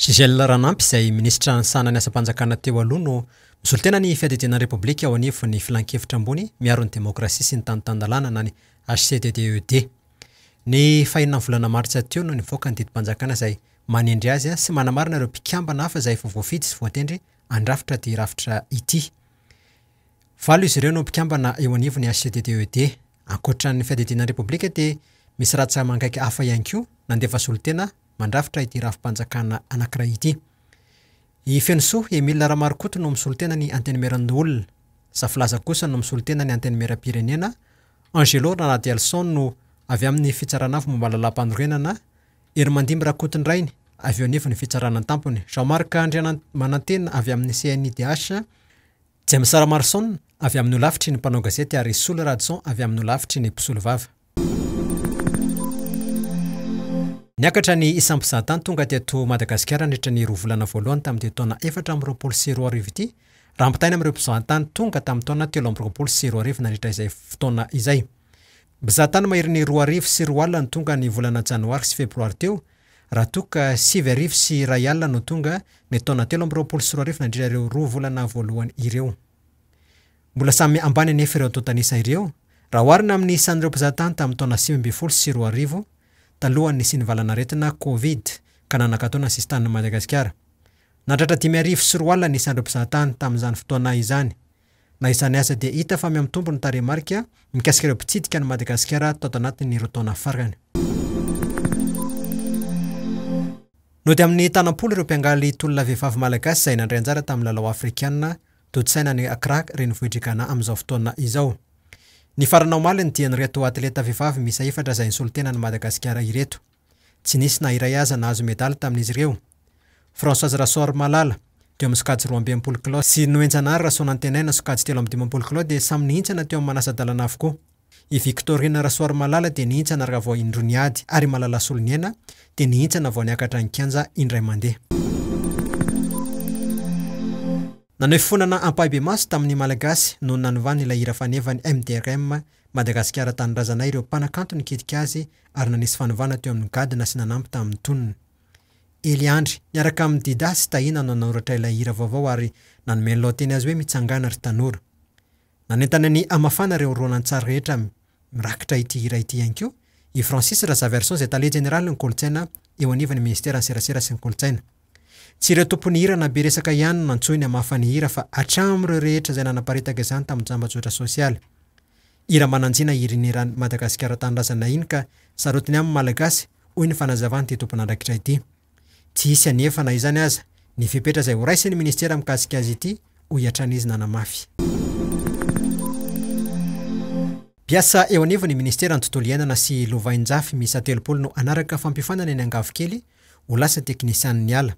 Gisèle Ranampy izay minisitra nisahana ny asam-panjakana teo aloha no misolo tena ny fiadidiana ny Repoblika ao anivon'ny Filankevitra ambony miaro ny demokrasia sy ny tany tan-dalàna na ny HCDDED. Ny fahenina volana martsa teo no nivoaka ny didim-panjakana izay manendry azy sy manamarina ireo mpikambana hafa izay efa voafidy sy voatendry handrafitra ity rafitra ity. Valo izy ireo no mpikambana eo anivon'ny HCDDED. Ankoatra ny fiadidiana ny Repoblika dia misy ratsa-mangaika hafa ihany koa nandefa solontena mandrafitra ity rafi-panjakana anankiray ity. I Fenosoa Emile Ramarokoto no misolo tena ny Antenimierandoholona. Zafilaza kosa no misolo tena ny Antenimierampirenena. Angelo Ranadialson no avy amin'ny Fitsarana Avo momba ny Lalàmpanorenana. Herimandimby Rakotondrainy avy eo anivon'ny Fitsarana an-tampony. Jean Marc Andrianamanantena avy amin'ny CNIDH. James Ramarson avy amin'ny Holafitry ny mpanao gazety ary Solo Radson avy amin'ny Holafitry ny mpisolovava. Niakatra ny isan'ny mpizahatany tonga teto Madagasikara nandritra ny roa volana voalohany tamin'ity taona 2024 ity, raha ampitahaina amin'ireo mpizahatany tonga tamin'ny taona 2023 nandritra izay fotoana izay. Mpizahatany maherin'ny 2002 no tonga ny volana janoary sy febroary teo, raha toa ka 1091 no tonga ny taona 2023 nandritra ireo roa volana voalohany ireo. Mbola samy ambany anefa ireo antontan'isa ireo raha oharina amin'ny isan'ireo mpizahatany tamin'ny taona 2019, talohan'ny nisian'ny valanaretina Covid ka nanakatona ny sisintanin'i Madagasikara. Nahatratra 2005 ny isan'ireo mpizahatany tamin'izany fotoana izany. Na izany aza dia hita fa mihamitombo ny tarehimarika mikasika ireo mpitsidika an'i Madagasikara tato anatin'ny roa taona farany. Nody amin'ny tanam-polo ireo mpiangaly tolona vehivavy malagasy izay nandray anjara tamin'ny lalao afrikanina tontosaina any Accra, renivohitr'i Ghana amin'izao fotoana izao. Nifarana omaly ny dian'ireto atleta vehivavy miisa efatra izay nisolo tena an'i Madagasikara ireto. Tsy nisy na iray aza nahazo medaly tamin'izy ireo. Françoise Rasoarimalala, teo amin'ny sokajy 62 kilao sy Nohenjanahary Rasoanantenaina, sokajy 53 kilao dia samy nihintsana teo amin'ny manasa-dalana avokoa. I Victorine Rasoarimalala dia nihintsana raha vao indroa niady ary i Malala Soloniaina dia nihintsana vao niakatra ny kianja indray mandeha. Naneho fifonana ampahibemaso tamin'ny Malagasy noho ny nanovany ilay hira fanevan'ny MDRM Madagasikara Tanindrazanay ireo mpanakanto nikitika azy ary nanisy fanovana teo amin'ny gadona sy nanampy tamin'ny tonony. Ely Andry, niaraka amin'i Dida sy Tahina no nanoratra ilay hira vaovao ary nanome ny lohateny azy hoe Mitsangàna ry tanora. Nanentana ny hamafana ireo horonantsary rehetra mirakitra ity hira ity ihany koa i Francis Razaviarison izay tale jeneralin'ny kolontsaina eo anivon'ny minisiteran'ny serasera sy ny kolontsaina. Tsy ireo tompon'ny hira na be resaka ihany no nantsoiny hamafa ny hira fa hatramin'ireo rehetra izay nanaparitaka izany tamin'ny tambajotra sosialy. Hira manan-jina iriny hiran'i Madagasikara Tanindrazana iny ka sarotiny amin'ny Malagasy, hoy ny fanazavan'ity tompon'andraikitra ity. Tsy hisy anefa na izany aza ny fepetra izay horaisin'ny minisitera mikasika azy ity, hoy hatrany izy nanamafy. Mpiasa eo anivon'ny minisiteran'ny tontolo iainana sy lovainjafy miisa 30 no hanaraka fampiofanana eny Angavokely ho lasa teknisianin'ny ala.